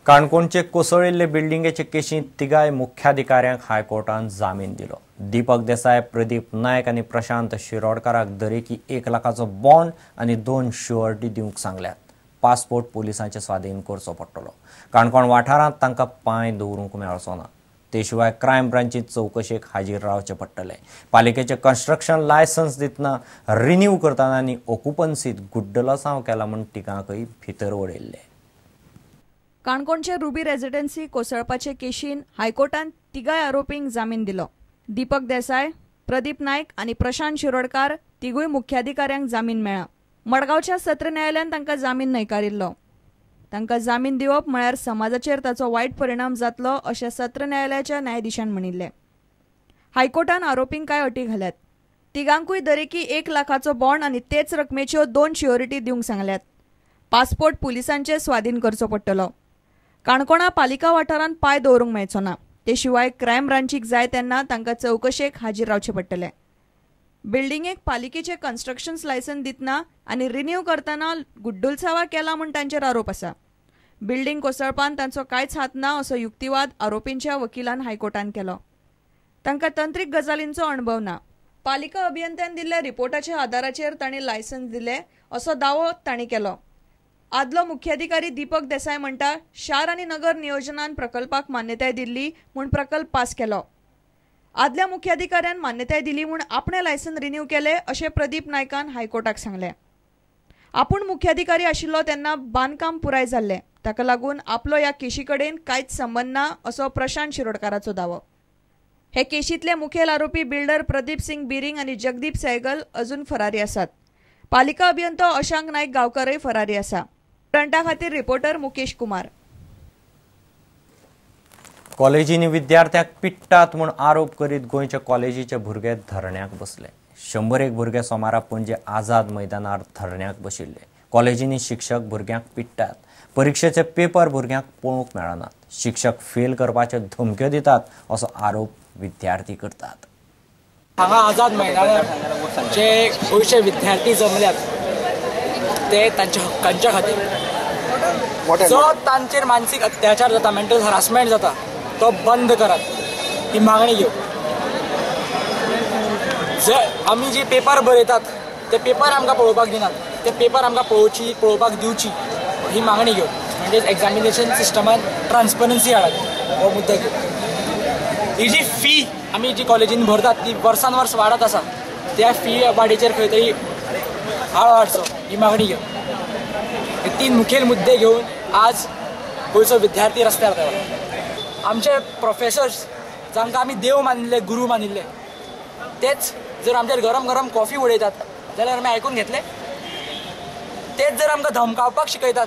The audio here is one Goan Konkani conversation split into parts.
काणकोणचे कोसळिल्ले बिल्डिंगेचे केशींत तिगाय मुख्याधिकाऱ्यांक हायकोर्टान जामीन दिलो. दीपक देसाय, प्रदीप नायक आनी प्रशांत शिरोडकाराक दरेकी 1 लाखाचो बॉन्ड आनी 2 शुअरिटी दिवंक सांगल्यात. पासपोर्ट पोलिसांचे स्वाधीन करचो पडटलो. काणकोण वाठारांत तांकां पांय दवरूंक मेळचो ना. ते शिवाय क्रायम ब्रांचीत चवकशेक हाजीर रावचें पडटलें. पालिकेचें कन्स्ट्रक्शन लायसन्स दितना रिन्यू करतना आनी ऑक्युपन्सीत गुड्डलसांव केला म्हूण तिगांकय भितर वडयल्ले. काणकोणचे रुबी रेजिडेन्सी कोसळपाचे केशीन हायकोर्टान तिगाय आरोपींक जामीन दिलो. दीपक देसाय, प्रदीप नायक आनी प्रशांत शिरोडकार तिगूय मुख्याधिकाऱ्यांक जामीन मेळ्ळा. मडगांवच्या सत्र न्यायालयान तांकां जामीन न्हयकारिल्लो. तांकां जामीन दिवप म्हळ्यार समाजाचेर ताचो वायट परिणाम जातलो अशें सत्र न्यायालयाच्या न्यायाधिशान म्हणिल्लें. हायकोर्टान आरोपींक कांय अटी घाल्यात. तिगांकूय दरेकी 1 लाखाचो बॉन्ड आनी तेच रकमेच्यो 2 शुअरिटी दिवंक सांगल्यात. पासपोर्ट पुलिसांचे स्वाधीन करचो पडटलो. काणकोणा पालिका वाठारांत पांय दवरूंक मेळचो ना. ते शिवाय क्रायम ब्रांचीक जाय तेन्ना तांकां चवकशेक हाजीर रावचें पडटलें. बिल्डिंगेक पालिकेचें कन्स्ट्रक्शन लायसन्स दितना आनी रिन्यू करतना गुड्डुलसावा केला म्हूण तांचेर आरोप आसा. बिल्डिंग कोसळपान तांचो कांयच हात ना असो युक्तिवाद आरोपींच्या वकिलान हायकोर्टान केलो. तांकां तंत्रीक गजालींचो अणभव ना. पालिका अभियंत्यान दिल्ल्या रिपोर्टाच्या आदाराचेर तांणी लायसन्स दिलें असो दावो तांणी केलो. आदलो मुख्याधिकारी दीपक देसाय म्हणटा, शार आनी नगर नियोजनान प्रकल्पाक मान्यताय दिल्ली म्हूण प्रकल्प पास केलो. आदल्या मुख्याधिकाऱ्यान मान्यताय दिली म्हूण आपणें लायसन्स रिन्यू केलें अशें प्रदीप नायकान हायकोर्टाक सांगलें. आपूण मुख्याधिकारी आशिल्लो तेन्ना बांदकाम पुराय जाल्लें, ताका लागून आपलो ह्या केशी कडेन कांयच संबंद ना असो प्रशांत शिरोडकाराचो दावो. हे केशींतले मुखेल आरोपी बिल्डर प्रदीप सिंग बिरिंग आनी जगदीप सहगल अजून फरारी आसात. पालिका अभियंतो अशांक नायक गांवकारय फरारी आसा. फ्रंटा खातीर रिपोर्टर मुकेश कुमार. कॉलेजींनी विद्यार्थ्यांक पिट्टात म्हूण आरोप करीत गोंयच्या कॉलेजीचे भुरगे धरण्याक बसले. 101 भुरगे सोमारा पणजे आझाद मैदानार धरण्याक बशिल्ले. कॉलेजींनी शिक्षक भुरग्यांक पिट्टात, परिक्षेचे पेपर भुरग्यांक पळोवंक मेळनात, शिक्षक फेल करपाच्यो धमक्यो दितात असो आरोप विद्यार्थी करतात. हांगा आझाद मैदानार जे गोंयचे विद्यार्थी जमल्यात ते तांच्या हक्कांच्या खातीर. जो तांचेर मानसीक अत्याचार जाता, मेंटल हरासमेंट जाता, तो बंद करात ही मागणी घेवन जे आमी जे पेपर बरयतात ते पेपर आमकां पळोवपाक दिनात, ते पेपर आमकां पळोवपाक दिवची ही मागणी घेवन, म्हणजेच एग्जामिनेशन सिस्टमान ट्रान्सपरन्सी हाडात हो मुद्दो घेवन. ही जी फी आमी जी कॉलेजीन भरतात ती वर्सान वर्स वाडत आसा, त्या फी वाडीचेर खंय तरी आळो हाडचो ही मागणी घेवन. हे 3 मुखेल मुद्दे घेवन आज गोंयचो विद्यार्थी रस्त्यार देंवला. आमचे प्रोफेसर्स जांकां आमी देव मानिल्ले, गुरू मानिल्ले, तेच जर आमचेर गरम गरम कॉफी उडयतात जाल्यार आमी आयकून घेतले. तेच जर आमकां धमकावपाक शिकयतात,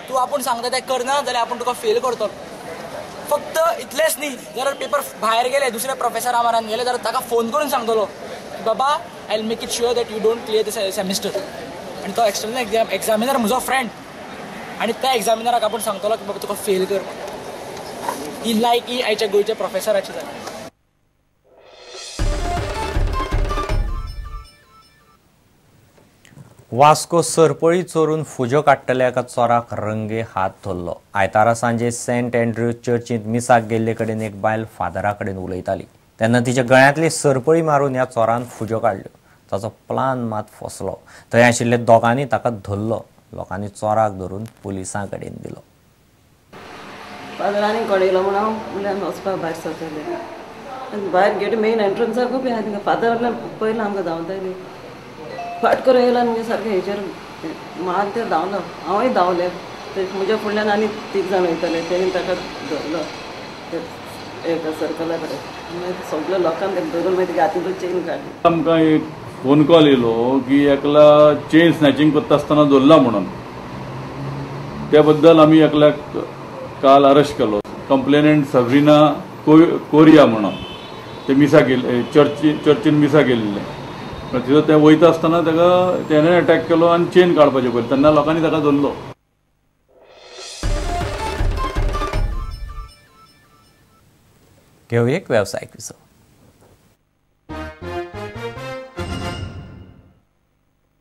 तूं आपूण सांगता तें करना जाल्यार आपूण तुका फेल करतलो. फक्त इतलेंच न्ही, जर पेपर भायर गेले दुसऱ्या प्रोफेसरा मारान गेले जाल्यार ताका फोन करून सांगतलो की बाबा I will make it sure that you don't clear the semester. आनी तो एक्सटर्नल एग्जामिनर म्हजो फ्रेंड आनी त्या एग्जामिनराक आपूण सांगतलो की बाबा तुका फेल कर. ही लायकी आयच्या गोंयच्या प्रोफेसराची जाली. वास्को सरपळी चोरून फुजो काडटल्या एका चोराक रंगे हात धरलो. आयतारा सांजे सेंट एन्ड्रू चर्चींत मिसाक गेल्ले कडेन एक बायल फादरा कडेन उलयताली तेन्ना तिच्या गळ्यांतली सरपळी मारून ह्या चोरान फुजो काडल्यो. ताचो प्लान मात फसलो. थंय आशिल्ले दोगांनी ताका धरलो. लोकांनी चोराक धरून पुलिसां कडेन दिलो. फादर आनी कोण येयलो म्हूण हांव म्हणल्यार आमी वचपाक भायर सरताले आनी भायर गेट मेन एंट्रन्साकूय बी आहा. फादर पयलो आमकां धांवताली फाट करून येयला म्हणजे सारकें हेचेर मार ते धांवलो. हांवूय धांवलें, म्हज्या फुडल्यान आनी 3 जाण वयताले, तेणी ताका धरलो एका सर्कला कडेन. मागीर सगल्या लोकांक तेका धरून मागीर तेगे हातींतलो चेन काडली. आमकां एक फोन कॉल येयलो की एकला चेन स्नॅचिंग करता आसतना धरला म्हणून. त्या बद्दल आमी एकल्याक काल अरेस्ट केलो. कंप्लेनंट सबरीना कोरिया म्हणून ते मिसा गेल्ले, चर्चीन मिसा गेल्ले. तिथं ते वयता आसतना ताका तेणें अटॅक केलो आनी चेन काडपाचे पयलीं तेन्ना लोकांनी ताका धरलो. घेवया एक वेवसायीक विसव.